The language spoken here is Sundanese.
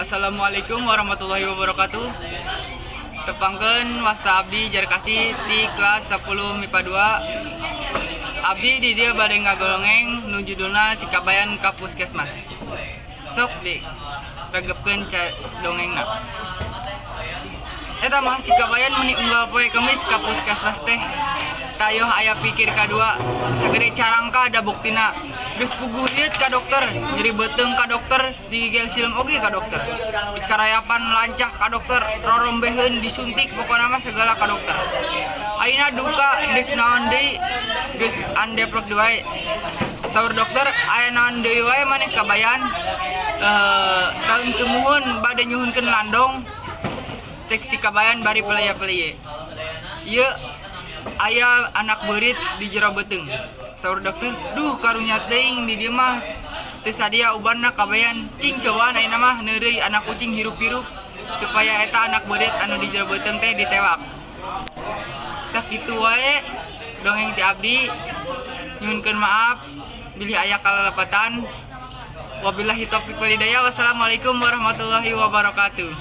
Assalamualaikum warahmatullahi wabarakatuh. Tepangkeun, wasta abdi Jarkasi di kelas 10 MIPA 2. Abdi di dieu bade ngadongeng nu judulna Si Kabayan ka Puskesmas. Sok diregepkeun dongengna. Eta mah si Kabayan meni unggal poe Kemis ka puskesmas teh. Tayoh aya pikir kadua, sagede carangka da buktina. Geus puguh rieut ka dokter, nyeri beuteung ka dokter, digigel silem oge ka dokter. Dikarayapan lancah ka dokter, rorombeheun disuntik, pokona mah segala ka dokter. Ayeuna duka deuk naon deui, geus andeplok deui wae. Saur dokter, "Aya naon deui wae maneh, Kabayan?" "Eh, taun sumuhun bade nyuhunkeun landong," cek si Kabayan bari pelaya-pelaye. "Ieu aya anak beurit di jero beuteung," saur dokter. "Duh, karunya teuing, di dieu mah teu sadia ubarna, Kabayan. Cing cobaan ayeuna mah neureuy anak ucing hirup-hirup supaya eta anak beurit anu di jero beuteung teh ditewak." Sakitu wae dongeng ti abdi. Nyuhunkeun maaf bilih aya kalelepatan. Wabillahi taufiq walhidayah. Wassalamualaikum warahmatullahi wabarakatuh.